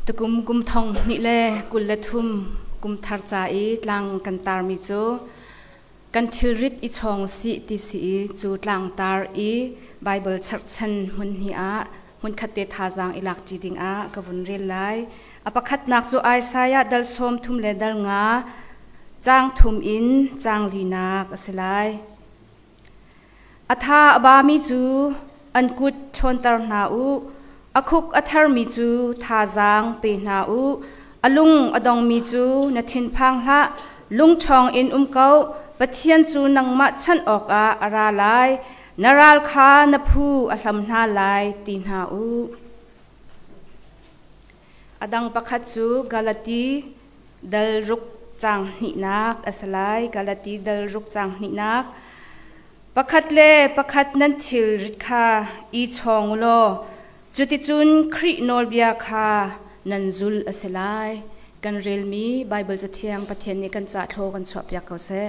Tukum kum thong hnih le 23 kum thar ca i tlang kan tarmi cu kan thilrit i chawng sih ti si i cu tlangtar i Bible cherhchan hmun hnih ah hmunkhat te thazaang i lak ṭi ding ah ka vun rel lai. A pakhatnak cu Isaiah dal 30 le dal 5 caang thum in caang linak a si lai. A tha a bami cu an kut ṭhawnter hna u, a khuk a thermi cu thazaang pe hna u, a lung a dongmi cu na thinphang hlah, lungṭhawng in um ko, Pathian cu nangmah chanh awkah a ra lai, na ral kha na phu a hlam hna lai, ti hna u. A dang pakhat cu Galati dal ruk caang hnihnak a si lai. Galati dal ruk caang hnihnak. Pakhat le pakhat nan thilrit kha i chawng u law cuticun Khrih nawlbia kha nan zul a si lai. Kan relmi Baibal Cathiang Pathian nih kan cah thlaw kan chuahpiak ko seh.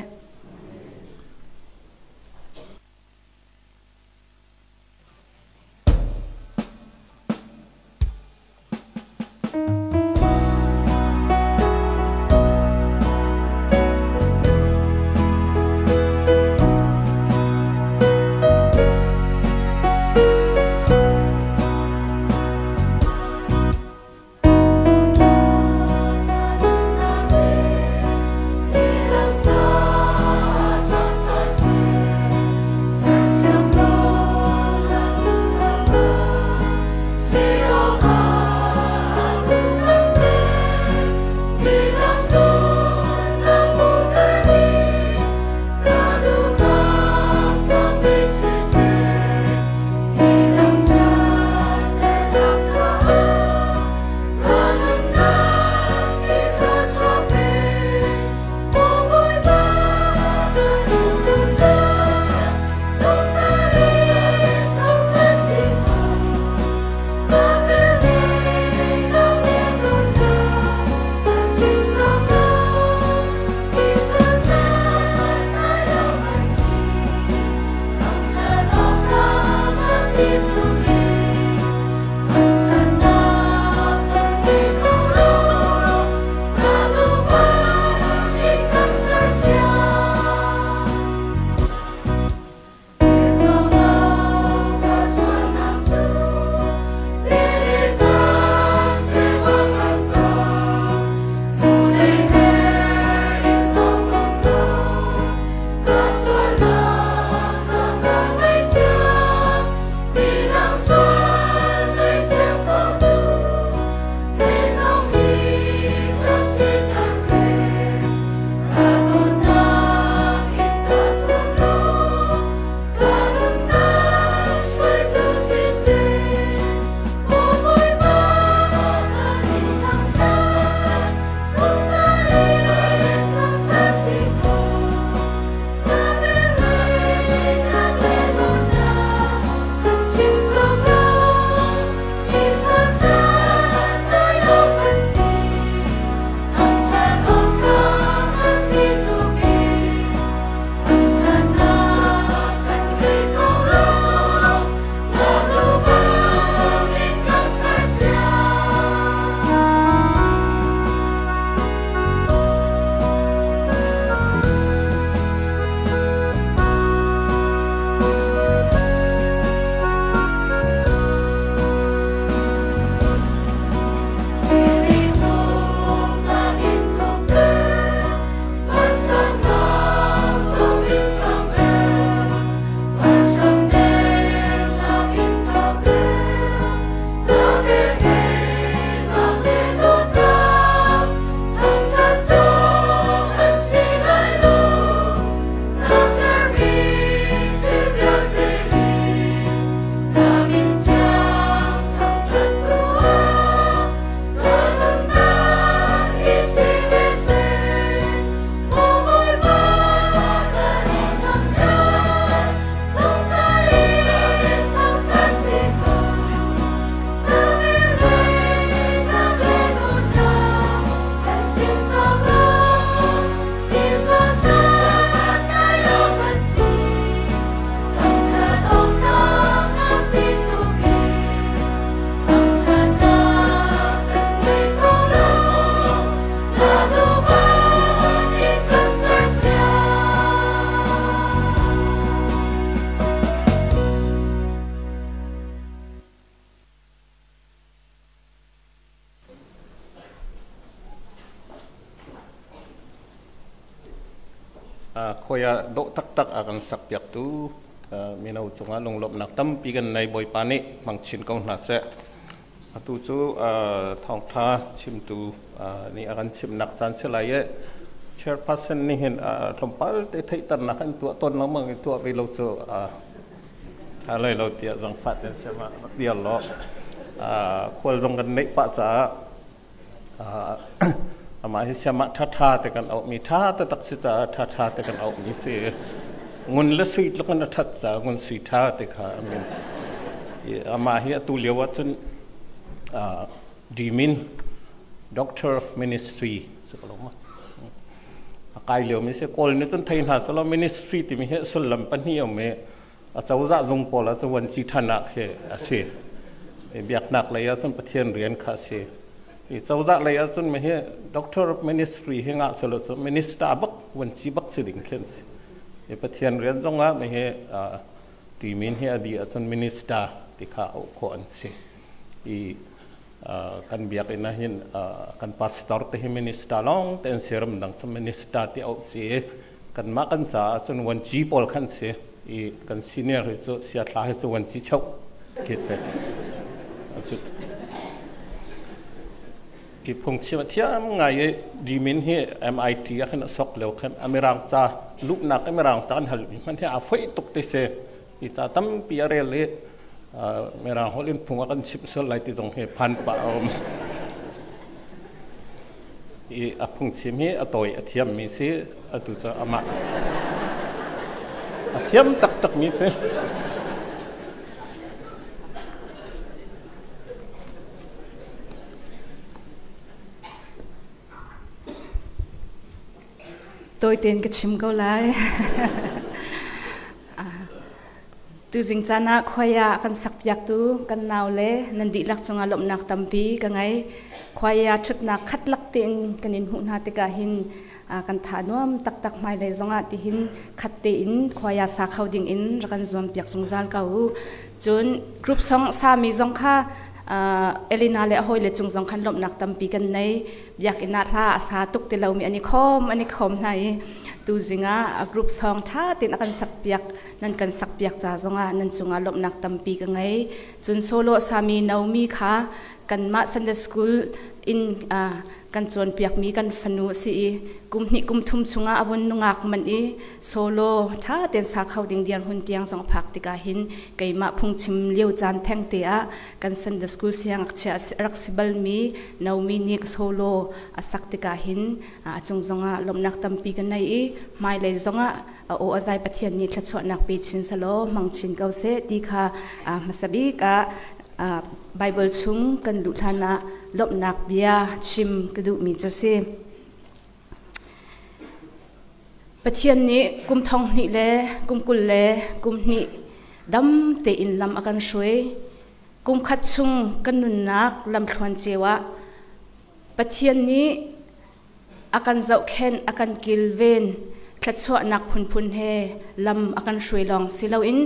Khoya dawh taktak a kan sak piaktu mino cungah lunglawmhnak tampi kan nei. Bawipa nih hmang chin ko hna seh. Atu cu thawngtha chimtu nih a kan chimnak caan si lai i chairperson nih hin tlawmpal te theihternak an tuah tawn lengmang i tuah ve lo cu tha lai lo tiah zangfah ten siam ah rak dir law khual zong kan neih pah caah amah hi siam ah ṭhaṭha te kan auhmi ṭha taktak si caah ṭhaṭha te kan auhmi si. Ngun le sui tluk in a ṭhat caah ngun sui ṭha te kha a min si. Amah hi atu lio ahcun Dimin Doctor of Ministry si ko lo ma? A kai lio mi si. Kawl nih cun thei hna selaw ministry timi hi sullam pahnih um i a cozah zung pawl ah cun vuanci than ah khi a si. Biaknak lei ah cun Pathian rian kha a si. I cozah lei ah cun hi doctor of ministry hi ngah selaw cu minister bak vuanci bak si ding khi an si. I Pathian rian zong ah hi timin hi a di ahcun minister ti kha auh khawh an si. I kan biakinn ah hin kan pastor te hi minister lawng te an si, ramdang cu minister ti auh si. Kanmah kan caah cun vuanci pawl khan si i kan senior hi cu siathla hi cu vuanci cheu khi si. I phungchim a thiam ngai i dimin hi MIT ah khan a sok lio khan amirang ca luhnak mirang ca an hal mi hmanh hi aa foih tuk ti si. I ca tampi a rel i mirang holh in phung a kan chimh sual lai ti zong hi phan pah a um. I a phungchim hi a tawi a thiammi si. Atu cu amah a thiam taktakmi si. Tawi tein ka chim ko lai. Tuzing caan ah khuai ah kan sakpiaktu kan nau le nan dihlak cungah lawmhnak tampi ka ngei. Khuai ah ṭhutnak khat lak tein kan in hmuh hna tikah hin kan tha nuam taktak. Hmailei zongah tihin khat tein khuai ah sa kho ding in rak kan zuam piak zungzal ko u. Cun group song sami zong kha Elena le a hawile cung zong khan lawmhnak tampi kan nei. Biakinn ah hla a sa tuk ti lomi an i khawm hna i tuzing ah group song ṭha tein a kan sakpiak, nan kan sakpiak ca zongah nan cungah lawmhnak tampi ka ngei. Cun solo sami Naomi kha kanmah Sunday School in kan cawnpiakmi kan fanu a si i kum hnih kum thum chungah a vun nungak manh i solo ṭha tein sa kho ding dirhmun tiang zong a phak tikah hin keimah phungchim lio caan thengte ah kan Sunday School siangngakchia rak si balmi Naomi nih solo a sak tikah hin a cung zongah lawmhnak tampi ka nei i hmailei zongah a aw a zai Pathian nih thluachuahnak pe chin selaw hmang chin ko seh ti kha hmasa bik ah Bible chung kan luh hlan ah lawmhnak bia chim ka duhmi cu si. Pathian nih kum thong hnih le kum kul le kum hnih dam tein lam a kan hruai. Kum khat chung kan nunnak lamthluan ceu ah Pathian nih a kan zohkhenh, a kan kilven, thluachuahnak phunphun he lam a kan hruai lawng si loin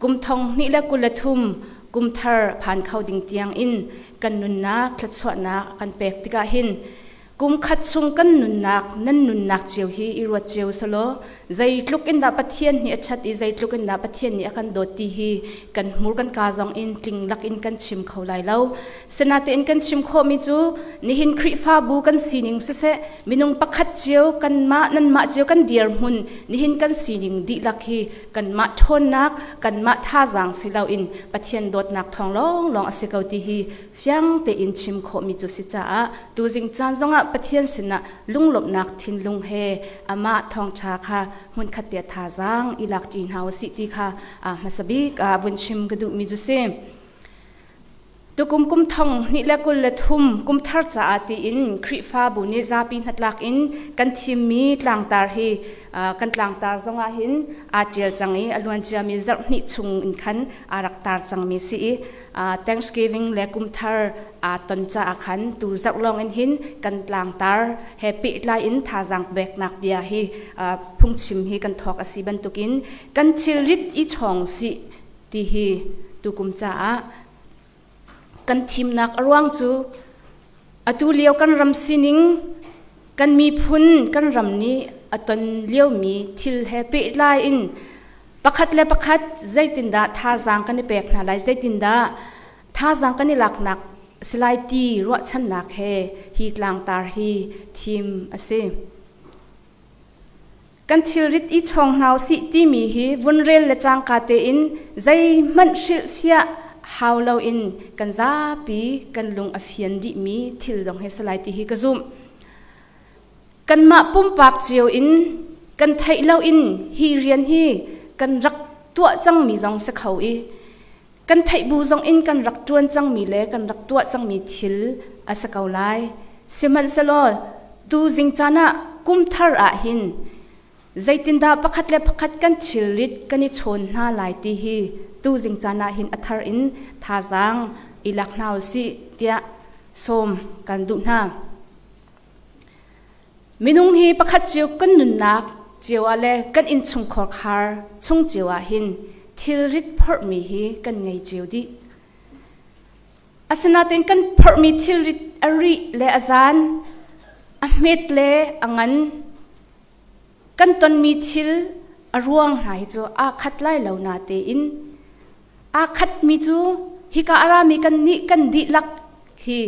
kum thong hnih le kul le thum kum thar phan kho ding tiang in kan nunnak thluachuahnak a kan pek tikah hin kum khat chung kan nunnak, nan nunnak cio hi i ruat cio selaw zeitluk in dah Pathian nih a ṭhat i zeitluk in dah Pathian nih a kan dawt ti hi kan hmur kan kaa zong in tling lak in kan chim kho lai lo. Sinain kan chim khawhmi cu nihin Khrihfabu kan sining siseh, minung pakhat cio kanmah nanmah cio kan dirhmun nihin kan sining dihlak hi kanmah ṭhawnnak, kanmah thazaang si loin Pathian dawtnak thawng lawnglawng a si ko ti hi fiang tein chim khawhmi cu si caah tuzing caan zongah Pathian sinah lunglawmhnak thinlung he amah thawngṭha kha hmunkhat te thazaang i lak ṭi hna usih ti kha hmasa bik ah vun chim ka duhmi cu si. Tukum kum thong hnih le kul le thum kum thar caah tiin Khrihfabu nih zapi hnatlak in kan thimmi tlangtar hi kan tlangtar zongah hin aa ṭial cang i a luanciami zarh hnih chung in khan aa rak tar cangmi si i Thanksgiving le kum thar aa ton caah khan tu zarh lawng in hin kan tlangtar he pehtlai in thazaang peknak bia hi phungchim hi kan thawk a si bantukin kan thilrit i chawng sih ti hi tukum caah kan thimnak a ruang cu atu lio kan ram sining, kan miphun, kan ram nih a ton liomi thil he pehtlai in pakhat le pakhat zeitindah thazaang kan i pek hna lai, zeitindah thazaang kan i laknak si lai ti ruahchannak he hi tlangtar hi thim a si. Kan thilrit i chawng hna usih timi hi vun rel le cangka tein zeihmanh hrilhfiah hau loin kan zapi kan lung a fian dihmi thil zong hi si lai ti hi ka zumh. Kanmah pumpak cio in kan theih loin hi rian hi kan rak tuah cangmi zong si kho i kan theih bu zong in kan rak ṭuan cangmi le kan rak tuah cangmi thil a si ko lai. Sihmanhsehlaw tu zing caan ah kum thar ah hin zeitindah pakhat le pakhat kan thilrit kan i chawn hna lai ti hi tu zing caan ah hin a thar in thazaang i lak hna usih tiah sawm kan duh hna. Minung hi pakhat cio kan nunnak cio ah le kan innchungkhar khar chung cio ah hin thilrit phorhmi hi kan ngei cio dih. Asinain kan phorhmi thilrit a rih le a zan, a hmet le a ngan, kan tonmi thil a ruang hna hi cu aa khat lai lo na tein aa khatmi cu hika a rami kan nih kan dihlak hi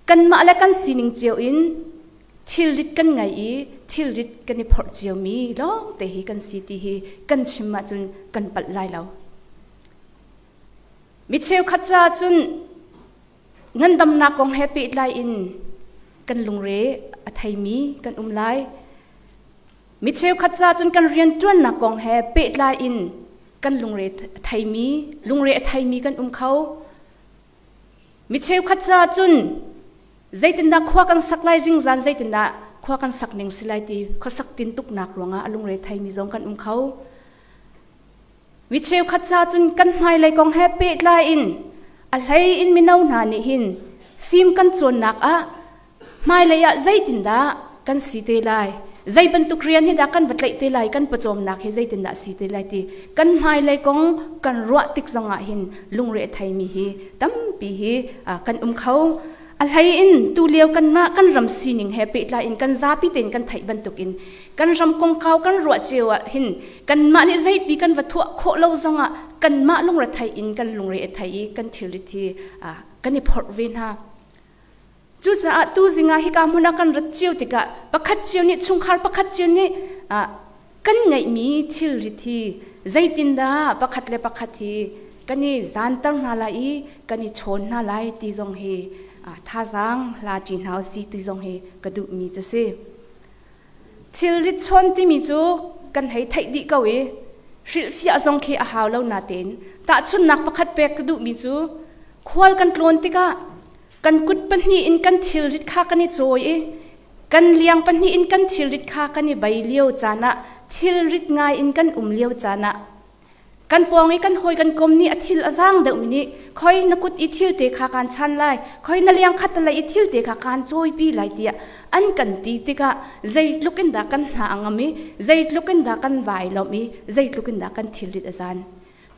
kanmah le kan sining cio in thilrit kan ngei i thilrit kan i phorh ciomi lawngte hi kan si ti hi kan chim ahcun kan palh lai lo. Mi cheukhat ca cun ngandamnak kong he pehtlai in kan lungre a theimi kan um lai. Mi cheukhat ca cun kan rianṭuannak kong he pehtlai in kan lungre a theimi, lungre a theimi kan um kho. Mi cheukhat ca cun zeitindah khua kan sak lai zingzan zeitindah khua kan sak ning si lai ti khuasak tin tuknak ruangah a lungre theimi zong kan um kho. Mi cheukhat ca cun kan hmailei kong he pehtlai in a hlei in mino hna nih hin fim kan cawnnak ah hmailei ah zeitindah kan si te lai, zei bantuk rian hi dah kan va tlaih te lai, kan pawcawmnak hi zeitindah si te lai ti kan hmailei kong kan ruah tik zongah hin lungre a theimi hi tampi hi kan um kho. A hlei in tu lio kanmah kan ram sining he pehtlai in kan zapi tein kan theih bantukin kan ram kongkau kan ruah cio ah hin kanmah nih zeipi kan va thuah khawh lo zongah kanmah lungrethei in kan lungre a thei i kan thilrit hi kan i phorh ve hna. Cucaah tu zing ah hika hmun ah kan rat cio tikah pakhat cio nih chungkhar pakhat cio nih kan ngeihmi thilrit hi zeitindah pakhat le pakhat hi kan i zanter hna lai i kan i chawn hna lai ti zong hi thazaang hla ṭi hna usih ti zong hi ka duhmi cu si. Thilrit chawn timi cu kan hei theih dih ko i hrilhfiah zong khi a hau lo natein tahchunhnak pakhat pek ka duhmi cu khual kan tlawn tikah kan kut pahnih in kan thilrit kha kan i cawi i kan liang pahnih in kan thilrit kha kan i bei lio caan ah thilrit ngai in kan um lio caan ah kan pawng i kan hawi kan kom nih a thil a zaang deuhmi nih khoi na kut i thil te kha kaan chan lai, khoi na liang khat lei i thil te kha kaan cawipi lai tiah an kan ti tikah zeitluk in dah kan hna a ngam i zeitluk in dah kan vai lawmh i zeitluk in dah kan thilrit a zan.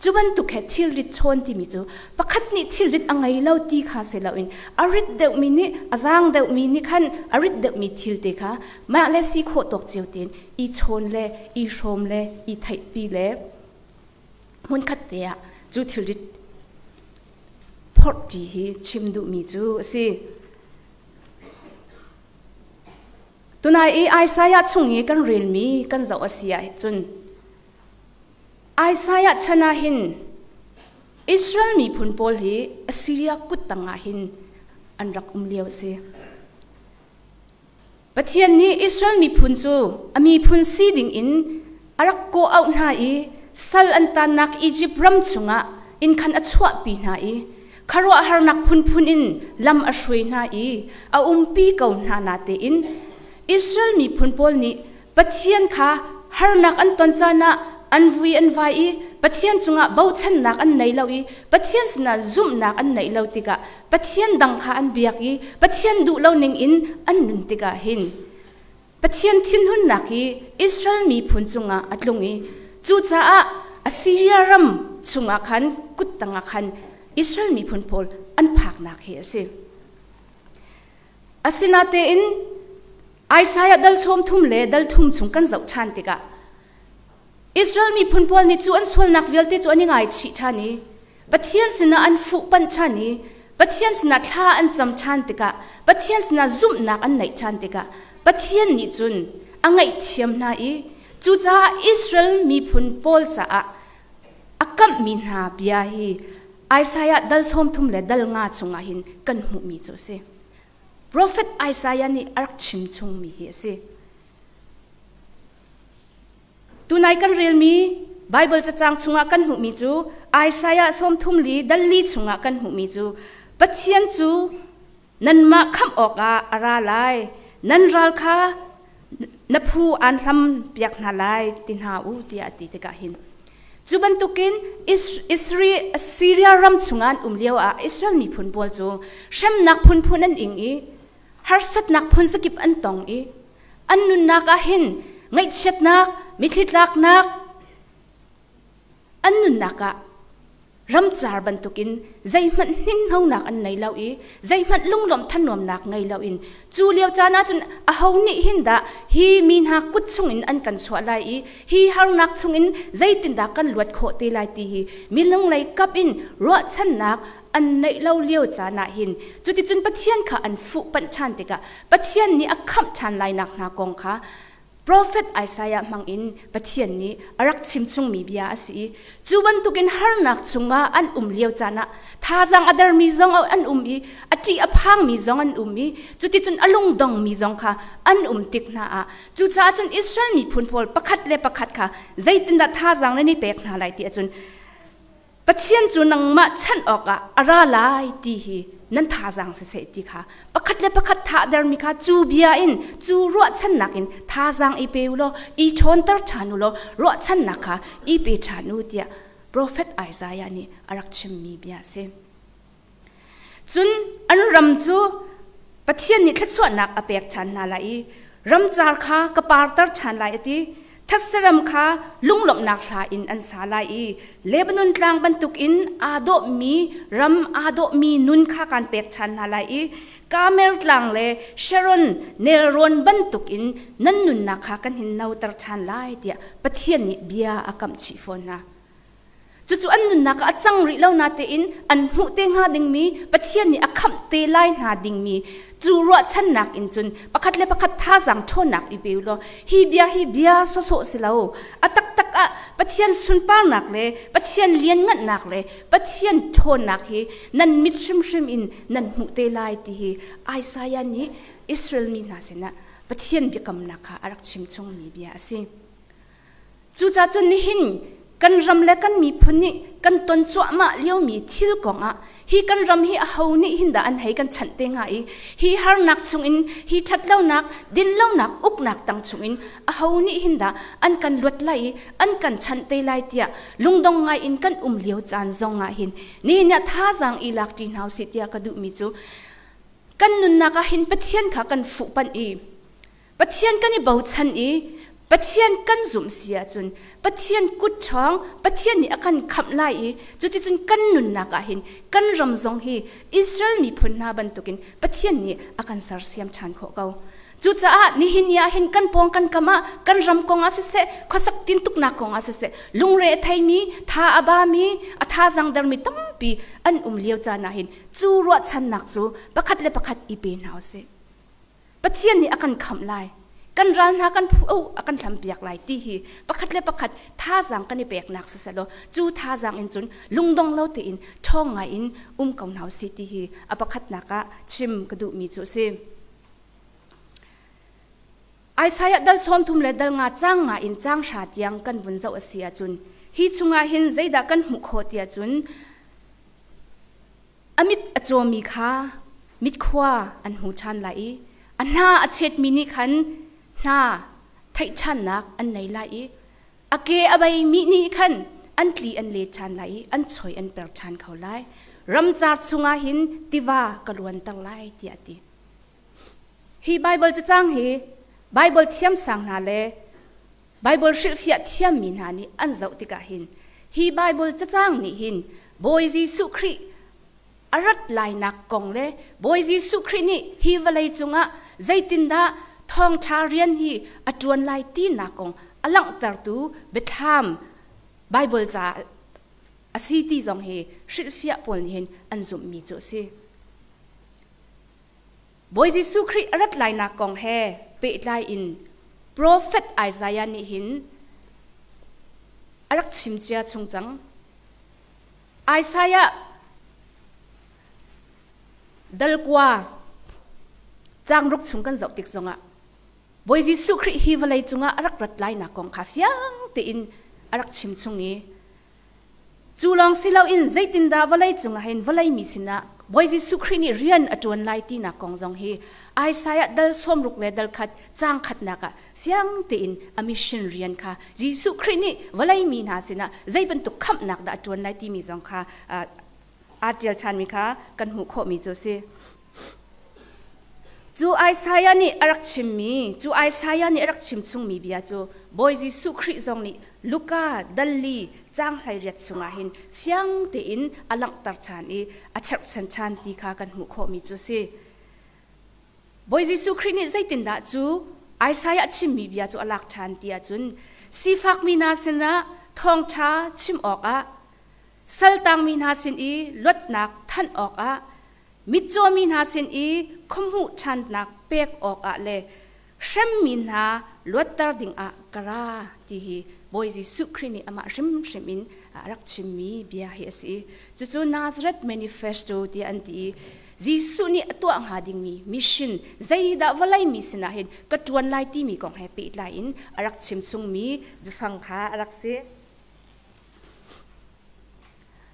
Cu bantuk he thilrit chawn timi cu pakhat nih thilrit a ngei lo ti kha si loin a rit deuhmi nih a zaang deuhmi nih khan a rit deuhmi thil te kha mah le si khawh tawk cio tein i chawn le i hrawm le i theihpi le hmunkhat te ah cu thilrit phorhṭi hi chim duhmi cu a si. Tunai i Isaiah chung i kan relmi kan zoh a si ahcun Isaiah chan ah hin Israel miphun pawl hi Assyria kut tangah hin an rak um lio a si. Pathian nih Israel miphun cu a miphun si dingin a rak kawh-auh hna i sal an tannak Izipt ram chungah inn khan a chuahpi hna i khuaruahharnak phunphun in lam a hruai hna i a umpi ko hna natein Israel miphun pawl nih Pathian kha harnak an ton caan ah an vui an vai i Pathian cungah bochannak an nei lo i Pathian sinah zumhnak an neih lo tikah Pathian dang kha an biak i Pathian duh lo ning in an nun tikah hin Pathian thinhunnak hi Israel miphun cungah a tlung i cucaah Assyria ram chungah khan kut tangah khan Israel miphun pawl an phaknak hi a si. Asinatein. Isaiah dal 30 le dal 3 chung kan zoh ṭhan tikah Israel miphun pawl nih cu an sualnak vialte cu an i ngaichih ṭhan i Pathian sinah an fuhpanh ṭhan i Pathian sinah thla an cam ṭhan tikah, Pathian sinah zumhnak an neih ṭhan tikah Pathian nih cun a ngaihthiam hna i cucaah Israel miphun pawl caah a kamhmi hna bia hi Isaiah dal 30 le dal 5 chungah hin kan hmuhmi cu a si. Profet Isaiah nih a rak chim chungmi hi a si. Tunai kan relmi Baibal cacang chungah kan hmuhmi cu Isaiah 34 dal 4 chungah kan hmuhmi cu Pathian cu nanmah khamh awkah a ra lai, nan ral kha na phu aan hlam piak hna lai ti hna u tiah a ti tikah hin cu bantukin Syria ram chungah an um lio ah Israel miphun pawl cu hremnak phunphun an ing i harsatnak phun zakip an tong i an nunnak ah hin ngaihchiatnak, mitthli tlaknak an nunnak ah ramcar bantukin zeihmanh hninhnonak an nei lo i zeihmanh lunglawmh thanuamnak ngei loin cu lio caan ahcun aho nih hin dah hi mi hna kut chungin an kan chuah lai i hi harnak chungin zeitindah kan luat khawh te lai ti hi minung lei kap in ruahchannak an neih lo lio caan ah hin cuticun Pathian kha an fuhpanh ṭhan tikah Pathian nih a khamh ṭhan lainak hna kong kha Profet Isaiah hmangin Pathian nih a rak chimchungmi bia a si i cu bantukin harnak chungah an um lio caan ah thazaang a dermi zong an um i a ṭih a phangmi zong an um i cuticun a lungdongmi zong kha an um tik hna ah cucaah cun Israel miphun pawl pakhat le pakhat kha zeitindah thazaang nan i pek hna lai ti ahcun Pathian cu nangmah chanh awkah a ra lai ti hi nan thazaang siseh ti kha pakhat le pakhat thahdermi kha cu bia in cu ruahchannak in thazaang i pe u law i ṭhawnter ṭhan u law ruahchannak kha i pe ṭhan u tiah profet Isaiah nih a rak chimmi bia a si. Cun an ram cu Pathian nih thluachuahnak a pek ṭhan hna lai i ramcar kha ka parter ṭhan lai a ti. Thatseram kha lunglawmhnak hla in an sa lai i Lebanon tlang bantukin aa dawhmi ram aa dawhmi nun kha kaan pek ṭhan hna lai i Karmel tlang le Sharon nelrawn bantukin nan nunnak kha kan hin noter ṭhan lai tiah Pathian nih bia a kamh chih fawn hna. Cucu an nunnak ah a cang rih lo natein an hmuh te hnga dingmi Pathian nih a khamh te lai hna dingmi cu ruahchannak in cun pakhat le pakhat thazaang ṭhawnnak i pe u law hi bia hi bia sawsawh si lo, a taktak ah Pathian sunparnak le Pathian liannganhnak le Pathian ṭhawnnak hi nan mit hrimhrim in nan hmuh te lai ti hi Isaiah nih Israel mi hna sinah Pathian biakamnak kha a rak chim chungmi bia a si. Cucaah cun nihin kan ram le kan miphun nih kan ton cuahmah liomi thil kongah hi kan ram hi aho nih hin dah an hei kan chanh te hnga i hi harnak chungin hi ṭhatlonak dinlonak uknak tang chungin aho nih hin dah an kan luat lai i an kan chanh te lai tiah lungdong ngai in kan um lio caan zong ah hin nihin ah thazaang i lak ṭi hna usih tiah ka duhmi cu kan nunnak ah hin Pathian kha kan fuhpanh i Pathian kan i bochan i Pathian kan zumh si ahcun Pathian kut ṭhawng Pathian nih a kan khamh lai i cuticun kan nunnak ah hin kan ram zong hi Israel miphun hna bantukin Pathian nih a kan sersiam ṭhan khawh ko. Cucaah nihin ni ah hin kan pawng kan kam ah kan ram kong ah siseh khuasak tintuknak kong ah siseh lungre a theimi tha a bami a thazang dermi tampi an um lio caan ah hin cu ruahchannak cu pakhat le pakhat i pe hna usih. Pathian nih a kan khamh lai, kan ral hna kan phu a kan hlampiak lai ti hi pakhat le pakhat thazaang kan i peknak sisehlaw cu thazaang in cun lungdong lo tein ṭhawng ngai in um ko hna usih ti hi a pakhatnak ah chim ka duhmi cu a si. Isaiah dal 30 le dal 5 caang nga in caang hra tiang kan vun zoh a si ahcun hi chungah hin zeidah kan hmuh khawh ti ahcun A mit a cawmi kha mitkhua an hmu ṭhan lai i a hna a chetmi nih khan hna theih ṭhannak an nei lai i a ke a beimi nih khan an tli an let ṭhan lai i an choi an per ṭhan kho lai. Ramcar chungah hin tiva ka luanter lai, tiah a ti. Hi Baibal cacang hi Baibal thiamsang hna le Baibal hrilhfiah thiammi hna nih an zoh tikah hin hi Baibal cacang nih hin Bawi Jesuh Khrih a rat lainak kong le Bawi Jesuh Khrih nih hi vawlei cungah zeitindah Thawngṭha rian hi a ṭuan lai tinak kong a langhtertu biathlam Baibal ca a si ti zong hi hrilhfiah pawl nih hin an zumhmi cu a si. Bawi Jesuh Khrih a rat lainak kong he pehtlai in profet Isaiah nih hin a rak chim cia chung cang. Isaiah dalkua caangruk chung kan zoh tik zongah Bawi Jesuh Khrih hi vawlei cungah a rak rat lainak kong kha fiang tein a rak chim chung i cu lawng si loin zeitindah vawlei cungah hin vawlei mi sinah Bawi Jesuh Khrih nih rian a ṭuan lai tinak kong zong hi Isaiah dal 60 le dal khat caang khatnak ah fiang tein a mission rian kha Jesuh Khrih nih vawlei mi hna sinah zei bantuk khamhnak dah a ṭuan lai timi zong kha aa ṭial ṭhanmi kha kan hmuh khawhmi cu a si. Cu Isaiah nih a rak chimmi, cu Isaiah nih a rak chim chungmi bia cu Bawi Jesuh Khrih zong nih Luka dalli caang 18 chungah hin fiang tein a langhter ṭhan i a cherhchan ṭhan ti kha kan hmuh khawhmi cu a si. Bawi Jesuh Khrih nih zeitindah cu Isaiah chimmi bia cu a lak ṭhan ti ahcun sifakmi hna sinah thawngṭha chim awkah saltangmi hna sin i luatnak thanh awkah mitcawmi hna sin i khuahmuh ṭhannak pek awkah le hremmi hna luatter dingah ka ra ti hi Bawi Jesuh Khrih nih amah hrimhrim in a rak chimmi bia hi a si. Cucu Nazareth Manifesto tiah an ti i Jesuh nih a tuah hnga dingmi mission zeidah vawlei mi sinah hin ka ṭuan lai timi kong he pehtlai in a rak chim chungmi biafang kha a rak si.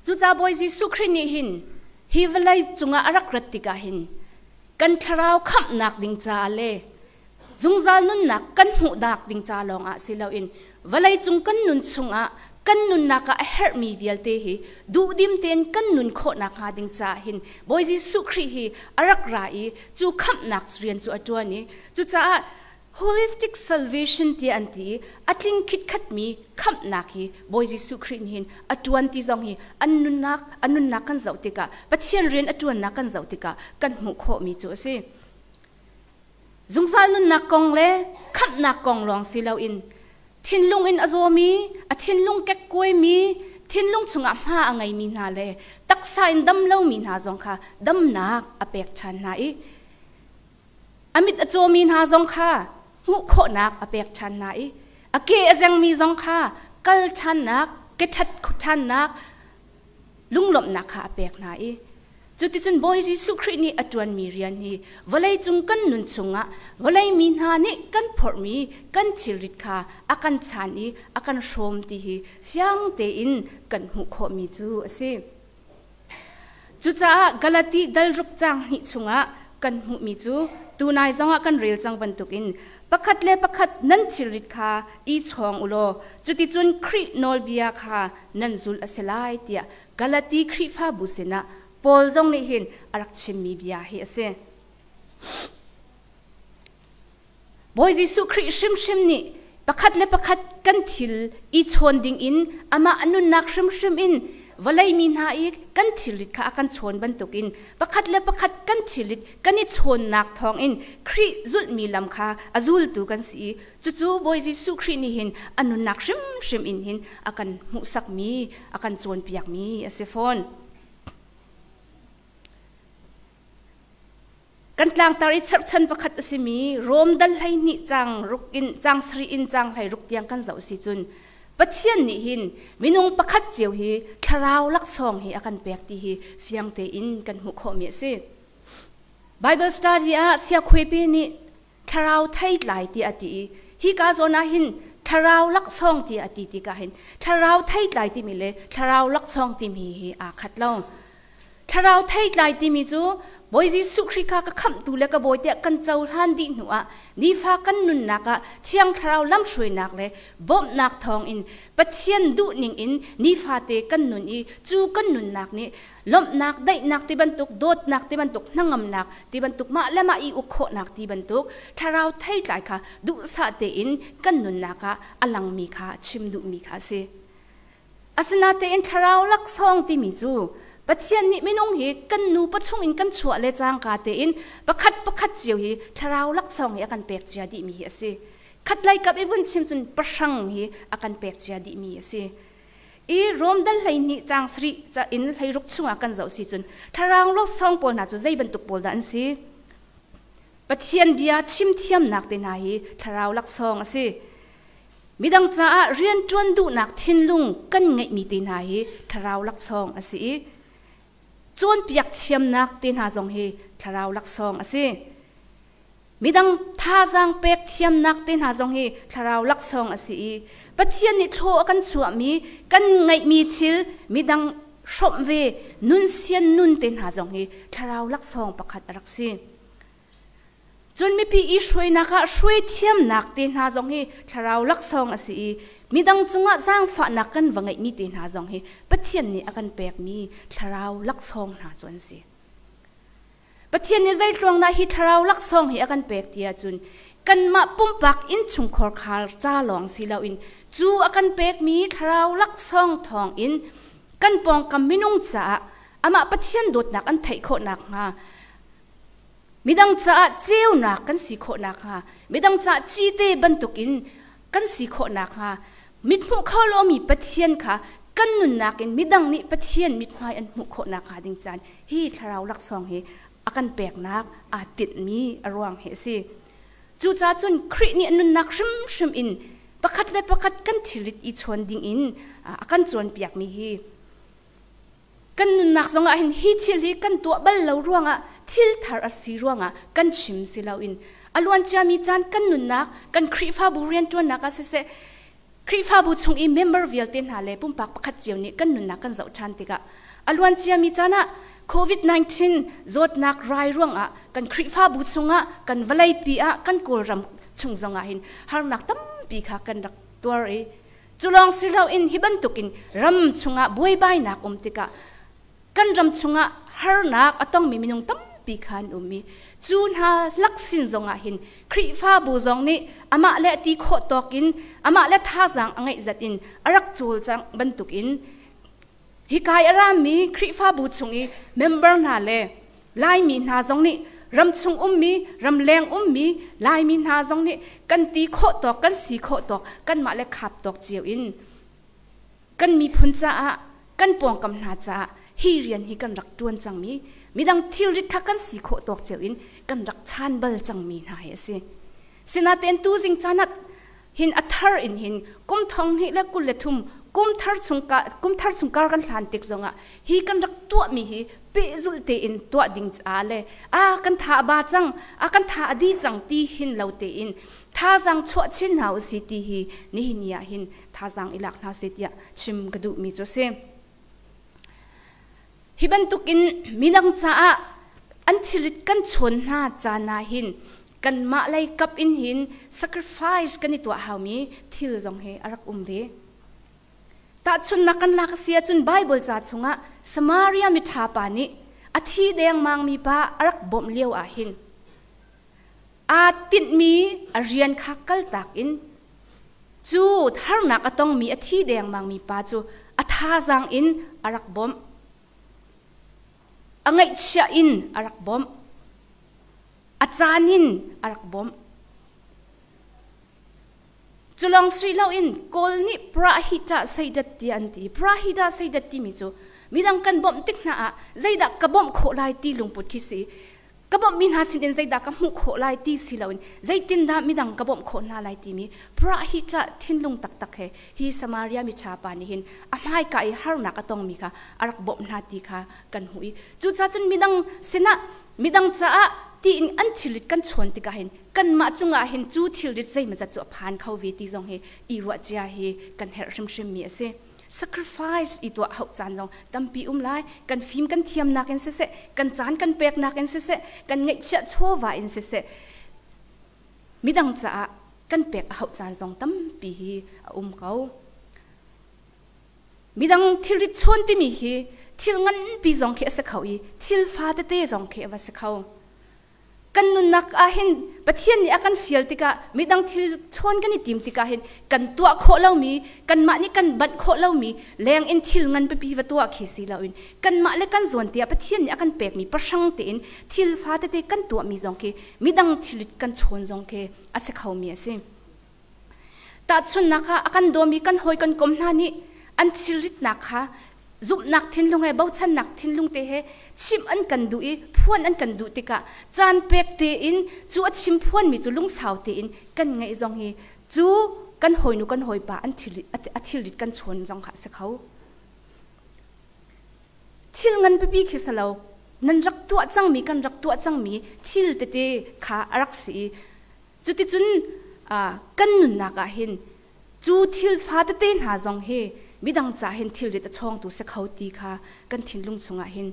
Cucaah Bawi Jesuh Khrih nih hin hi vawlei cungah a rak rat tikah hin kan thlarau khamhnak ding caah le zungzal nunnak kan hmuhnak ding ca lawngah si loin vawlei cung kan nun chungah kan nunnak ah a herhmi vialte hi duhdim tein kan nun khawhnak hnga ding caah hin Bawi Jesuh Khrih hi a rak ra i cu khamhnak rian cu a ṭuan i cucaah holistic salvation ti an ti i a tling khitkhatmi khamhnak hi Bawi Jesuh Khrih nih hin a ṭuan ti zong hi an nunnak a nunnak kan zoh tikah Pathian rian a ṭuannak kan zoh tikah kan hmuh khawhmi cu a si. Zungzal nunnak kong le khamhnak kong lawng si loin thinlung in a zawmi, a thinlung kekkuaimi, thinlung chungah hma a ngeimi hna le taksa in dam lomi hna zong kha damnak a pek ṭhan hna i A mit a cawmi hna zong kha hmuh khawhnak a pek ṭhan hna i a ke a zengmi zong kha kal ṭhannak, ke ṭhat ṭhannak, lunglawmhnak kha a pek hna i cuticun Bawi Jesuh Khrih nih a ṭuanmi rian hi vawleicung kan nun chungah vawlei mi hna nih kan phorhmi kan thilrit kha a kan chan i a kan hrawm ti hi fiang tein kan hmuh khawhmi cu a si. Cucaah Galati dal ruk caang hnih chungah kan hmuhmi cu tunai zongah kan rel cang bantukin pakhat le pakhat nan thilrit kha i chawng u law cuticun Khrih nawlbia kha nan zulh a si lai tiah Galati Khrihfabu sinah Paul zong nih hin a rak chimmi bia hi a si. Bawi Jesuh Khrih hrimhrim nih pakhat le pakhat kan thil i chawn dingin amah a nunnak hrimhrim in vawlei mi hna i kan thilrit kha a kan chawn bantukin pakhat le pakhat kan thilrit kan i chawnnak thawngin Khrih zulhmi lam kha a zultu kan si i cucu Bawi Jesuh Khrih nih hin a nunnak hrimhrim in hin a kan hmuhsakmi a kan cawnpiakmi a si fawn. Kan tlangtar i cherhchan pakhat a simi Rom dal 12 caang ruk in caang sarih in caang 16 tiang kan zoh si cun Pathian nih hin minung pakhat cio hi thlarau laksawng hi a kan pek ti hi fiang tein kan hmuh khawhmi a si. Bible study ah siakhuaipi nih thlarau theitlai tiah a ti i hika zawn ah hin thlarau laksawng tiah a ti tikah hin thlarau theitlai timi le thlarau laksawng timi hi aa khat lo. Thlarau theitlai timi cu Bawi Jesuh Khrih kha ka khamhtu le ka bawi tiah kan cohlan dih hnuah nifa kan nunnak ah Thiang Thlarau lamhruainak le bawmhnak thawngin Pathian duhning in nifate kan nun i cu kan nunnak nih lawmhnak, daihnak ti bantuk, dawtnak ti bantuk, hnangamnak ti bantuk, mah le mah i uk khawhnak ti bantuk thlarau theitlai kha duhsah tein kan nunnak ah a langmi kha chim duhmi kha a si. Asinain thlarau laksawng timi cu Pathian nih minung hi kan nu pachung in kan chuah le cangka tein pakhat pakhat cio hi thlarau laksawng hi a kan pek cia dihmi hi a si. Khatlei kap i vun chim cun pahrang hi a kan pek cia dihmi a si. I Rom dal 12 caang sarih ca in 16 chungah kan zoh si cun thlarau laksawng pawl hna cu zei bantuk pawl dah an si? Pathian bia chim thiamnak te hna hi thlarau laksawng a si. Midang caah rianṭuan duhnak thinlung kan ngeihmi te hna hi thlarau laksawng a si i cawnpiak thiamnak te hna zong hi thlarau laksawng a si. Midang thazaang pek thiamnak te hna zong hi thlarau laksawng a si i Pathian nih thlaw a kan chuahmi kan ngeihmi thil midang hrawmh ve nun sian nun te hna zong hi thlarau laksawng pakhat a rak si. Cun mipi i hruainak ah hruai thiamnak te hna zong hi thlarau laksawng a si i midang cungah zaangfahnak kan va ngeihmi te hna zong hi Pathian nih a kan pekmi thlarau laksawng hna cu an si. Pathian nih zeitluang dah hi thlarau laksawng hi a kan pek ti ahcun kanmah pumpak innchungkhar khar ca lawng si loin cu a kan pekmi thlarau laksawng thawngin kan pawngkam minung caah amah Pathian dawtnak an theih khawh nakhnga Midang caah ceunak kan si khawh nakhnga, midang caah cite bantukin kan si khawh nakhnga, mithmuh kho lomi Pathian kha kan nunnak in midang nih Pathian mithmai an hmuh khawh nakhnga ding caan hi thlarau laksawng hi a kan peknak aa tinhmi a ruang hi a si. Cucaah cun Khrih nih a nunnak hrimhrim in pakhat le pakhat kan thilrit i chawn ding in a kan cawnpiakmi hi Kan nunnak zongah hin hi thil hi kan tuah bal lo ruangah thil thar a si ruangah kan chim si loin a luan ciami caan kan nunnak kan Khrihfabu rianṭuannak ah siseh Khrihfabu chung i member vialte hna le pumpak pakhat cio nih kan nunnak kan zoh ṭhan tikah a luan ciami caan ah COVID-19 zawtnak rai ruangah kan Khrihfabu chungah kan vawleipi ah kan Kawlram chung zongah hin harnak tampi kha kan rak tuar i Cu lawng si loin hi bantukin ram chungah buaibainak um tikah kan ram chungah harnak a tongmi minung tampi kha an um i cu hna laksin zongah hin Khrihfabu zong nih amah le ti khawh tawk in amah le thazaang a ngeih zat in a rak cawlcangh bantukin Hikai a rami Khrihfabu chung i member hna le Laimi hna zong nih ramchung ummi, ramleng ummi Laimi hna zong nih kan ti khawh tawk, kan si khawh tawk, kanmah le khap tawk cio in kan miphun caah, kan pawngkam hna caah hi rian hi kan rak ṭuan cangmi, midang thilrit kha kan si khawh tawk cio in kan rak chan bal cangmi hna hi a si. Sinain tuzing caan ah hin a thar in hin kum 2023 kum thar chung ka kum thar chung kar kan hlan tik zongah hi kan rak tuahmi hi pehzulh tein tuah ding ca le a kan tha a ba cang a kan tha a di cang ti hin lo tein thazaang chuah chin hna usih ti hi nihin ni ah hin thazaang i lak hna sih tiah chim ka duhmi cu a si. Hi bantukin midang caah an thilrit kan chawn hna caan ah hin kanmah lei kap in hin sacrifice kan i tuah haumi thil zong hi a rak um ve. Tahchunhnak kan lak a si ahcun Bible ca chungah Samaria miṭha pa nih a thi dengmangmi pa a rak bawmh lio ah hin aa tinhmi a rian kha kaltak in cu harnak a tongmi a thi dengmangmi pa cu a thazaang in a rak bawmh. A ngaihchiah in a rak bawmh. A caan in a rak bawmh. Culawng si loin Kawl nih Prahita Seidat ti an ti. Prahita Seidat timi cu midang kan bawmh tik hna ah zeidah ka bawmh khawh lai ti lungput khi si. Ka bawmhmi hna sinin zeidah ka hmuh khawh lai ti si loin zeitindah midang ka bawmh khawh hna lai timi Prahita thinlung taktak he hi Samaria miṭha pa nih hin a hmaika i harnak a tongmi kha a rak bawmh hna ti kha kan hmuh i cucaah cun midang sinah midang caah tiin an thilrit kan chawn tikah hin kanmah cungah hin cu thilrit zeimawzat cu a phan kho ve ti zong hi i ruah cia hi kan herh hrimhrim mi a si. Sacrifice i tuah hauh caan zong tampi um lai. Kan fim kan thiamnak in siseh, kan caan kan peknak in siseh, kan ngeihchiah chawva in siseh, midang caah kan pek a hauh caan zong tampi hi a um ko. Midang thilrit chawn timi hi thil nganpi zong khi a si kho i thil fa tete zong khi a va si kho. Kan nunnak ah hin Pathian nih a kan fial tikah, midang thil chawn kan i tim tikah hin kan tuah khawh lomi, kanmah nih kan banh khawh lomi leng in thil ngan pipi va tuah khi si loin kanmah le kan zawn tiah Pathian nih a kan pekmi pahrang tein thil fa tete kan tuahmi zong khi midang thil kan chawn zong khi a si khomi a si. Tahchunhnak ah, a kan dawmi kan hawi kan kom hna nih an thilritnak kha zumhnak thinlung he bochannak thinlung te he chimh an kan duh i phuan an kan duh tikah caan pek tein cu a chim phuanmi cu lungsau tein kan ngaih zong hi cu kan hawinu kan hawipa an thil a thilrit kan chawn zong kha a si kho. Thil ngan pipi khi si lo, nan rak tuah cangmi kan rak tuah cangmi thil tete kha a rak si i cuticun kan nunnak ah hin cu thil fa tete hna zong hi midang ca hin thilrit a chawngtu si kho ti kha kan thinlung chungah hin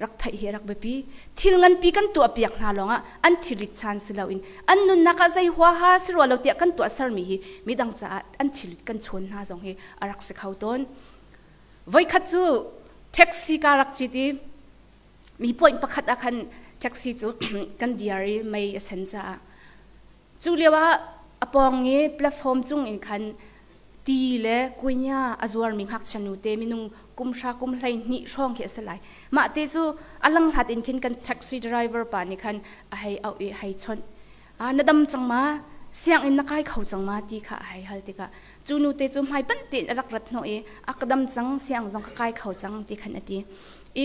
rak theih hi rak biapi. Thil nganpi kan tuah piak hna lawngah an thilrit chan si loin an nunnak ah zei huaha si rua lo tiah kan tuah sermi hi midang caah an thilrit kan chawn hna zong hi a rak si kho tawn. Voikhat cu taxi ka rak cit i mi point pakhat ah khan taxi cu kan diar i mei a sen caah cu lio ah a pawng i platform cung in khan ti le kuinya a zuarmi ngakchia nu te minung kum hra kum 12 hrawng khi a si lai. Mah te cu a lang hlat in khin kan taxi driver pa nih khan a hei auh i hei chawnh, "Na dam cang ma? Sianginn na kai kho cang ma?" ti kha a hei hal tikah cu nu te cu hmai panh tein a rak rat hnawh i, "A ka dam cang, siang zong ka kai kho cang," ti khan a ti.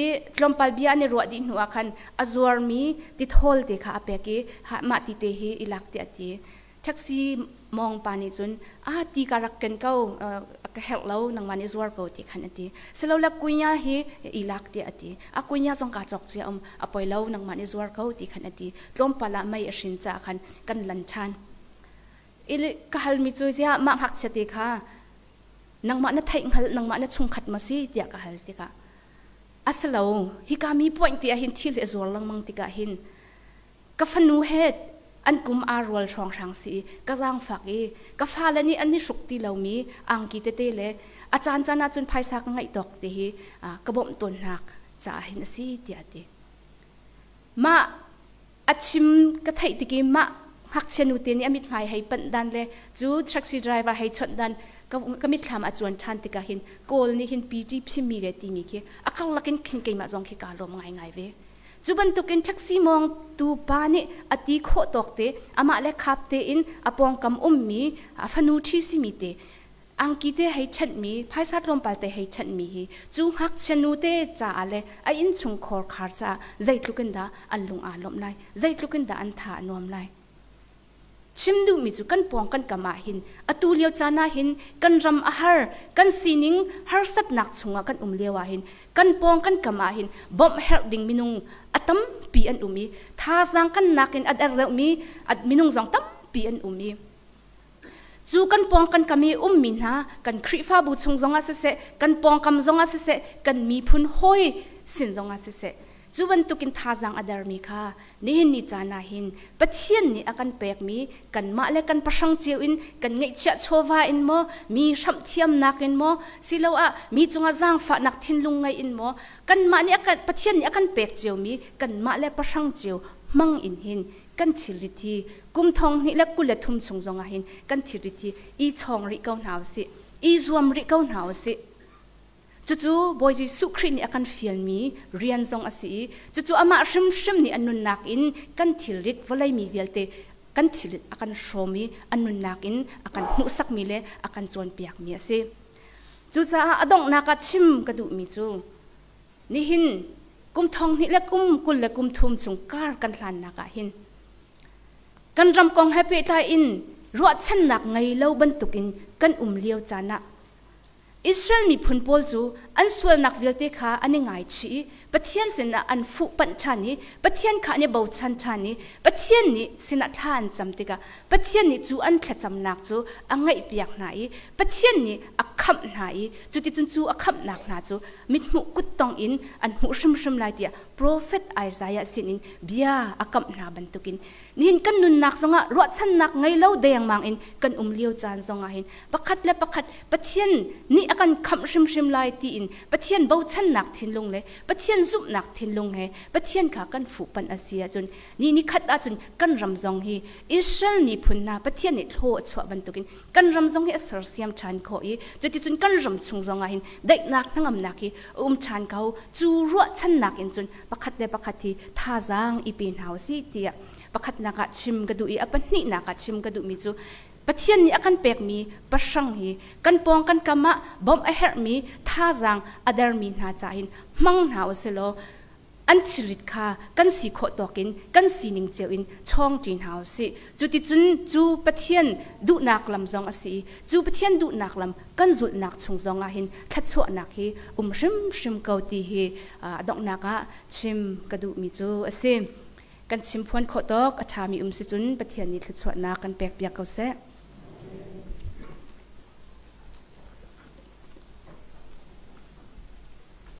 I tlawmpal bia an i ruah dih hnu ah khan a zuarmi tithawl te kha a pek i, "Mah ti te hi i lak," tiah a ti. Taxi mawng pa nih cun, "A ti ka rak ken ko, ka herh lo, nangmah nih zuar ko," ti khan a ti. "Silole kunya hi i lak," tiah a ti. "A kunya zong kaa cawk cia um, a poi lo, nangmah nih zuar ko," ti khan a ti. Tlawmpal ah mei a hrin caah khan kan lan ṭhan. Ka halmi cu, "Ziah mah ngakchia te kha nangmah na theih hngalh, nangmah na chungkhat maw si?" tiah ka hal tikah, "A si lo, hika mi point ti ah hin thil hi a zuar lengmang tikah hin ka fanu he an kum aa rual hrawnghrang si i ka zaangfak i ka fale nih an i hruk ti lomi angki tete le a caancaan ahcun phaisa ka ngeih tawk te hi ka bawmh tawnnak caah hin a si," tiah a ti. Mah a chim ka theih tik i mah ngakchia nu te nih a mithmai hei panh dan le cu taxi driver hei chawnh dan ka mitthlam a cuan ṭhan tikah hin Kawl nih hin PT phimi le timi khi a karlak in khin keimah zong khi kaa lawm ngaingai ve. Cu bantukin taxi mawngtu pa nih a ti khawh tawk te amah le khap tein a pawngkam ummi a fanu ṭhi simi te angki te hei chanhmi, phaisa tlawmpal te hei chanhmi hi cu ngakchia nu te caah le a innchung khor khar caah zeitluk in dah an lung aa lawmh lai, zeitluk in dah an tha a nuam lai. Chim duhmi cu kan pawng kan kam ah hin atu lio caan ah hin kan ram a har, kan sining harsatnak chungah kan um lio ah hin kan pawng kan kam ah hin bawmh herh ding minung a tampi an um i thazaang kan nakin a der deuhmi minung zong tampi an um i cu kan pawng kan kam i ummi hna kan Khrihfabu chung zongah siseh, kan pawngkam zongah siseh, kan miphun hawi sin zongah siseh, cu bantukin thazaang a dermi kha nihin ni caan ah hin Pathian nih a kan pekmi kanmah le kan pahrang cio in kan ngeihchiah chawva in maw, mi hramh thiamnak in maw, siloah mi cungah zaangfahnak thinlung ngei in maw, kanmah nih a kan Pathian nih a kan pek ciomi kanmah le pahrang cio hmang in hin kan thilrit hi kum 2023 chung zongah hin kan thilrit hi i chawng rih ko hna usih, i zuam rih ko hna usih. Cucu Bawi Jesuh Khrih nih a kan fialmi rian zong a si i cucu amah hrimhrim nih a nunnak in kan thilrit vawlei mi vialte kan thilrit a kan hrawm i a nunnak in a kan hmuhsakmi le a kan cawnpiakmi a si. Cucaah a donghnak ah chim ka duhmi cu nihin kum 2023 le kum 23 chung kar kan hlannak ah hin kan ram kong he pehtlai in ruahchannak ngei lo bantukin kan um lio caan ah Israel miphun pawl cu an sualnak vialte kha an i ngaichih i Pathian sinah an fuhpanh ṭhan i Pathian kha an i bochan ṭhan i Pathian nih sinah thla an cam tikah Pathian nih cu an thlacamnak cu a ngaihpiak hna i Pathian nih a khamh hna i cuticun cu a khamhnak hna cu mithmuh kuttong in an hmuh hrimhrim lai tiah profet Isaiah sinin bia a kamh hna bantukin nihin kan nunnak zongah ruahchannak ngei lo dengmang in kan um lio caan zongah hin pakhat le pakhat Pathian nih a nih a kan khamh hrimhrim lai tiin Pathian bochannak thinlung le Pathian zumhnak thinlung he Pathian kha kan fuhpanh a si ahcun ni ni khat ahcun kan ram zong hi Israel miphun hna Pathian nih thlaw a chuah bantukin kan ram zong hi a sersiam ṭhan khawh i cuticun kan ram chung zong ah hin daihnak hnangamnak hi a um ṭhan ko. Cu ruahchannak in cun pakhat le pakhat hi thazaang i pe hna usih tiah pakhatnak ah chim ka duh i a pahnihnak ah chim ka duhmi cu Pathian nih a kan pekmi pahrang hi kan pawng kan kam ah bawmh a herhmi, thazaang a dermi hna ca hin hmang hna usilaw an thilrit kha kan si khawh tawk in, kan sining cio in chawng ṭi hna usih. Cuticun cu Pathian duhnak lam zong a si i cu Pathian duhnak lam kan zulhnak chung zong ah hin thluachuahnak hi um hrimhrim ko ti hi a donghnak ah chim ka duhmi cu a si. Kan chim phuan khawh tawk a ṭhami um si cun Pathian nih thluachuahnak kan pek piak ko seh.